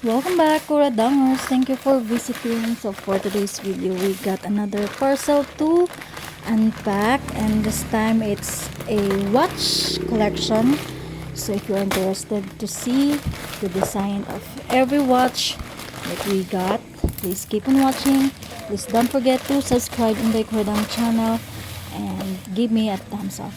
Welcome back, Kuradangers! Thank you for visiting. So for today's video, we got another parcel to unpack, and this time it's a watch collection. So if you're interested to see the design of every watch that we got, please keep on watching. Please don't forget to subscribe in the Kuradang channel and give me a thumbs up.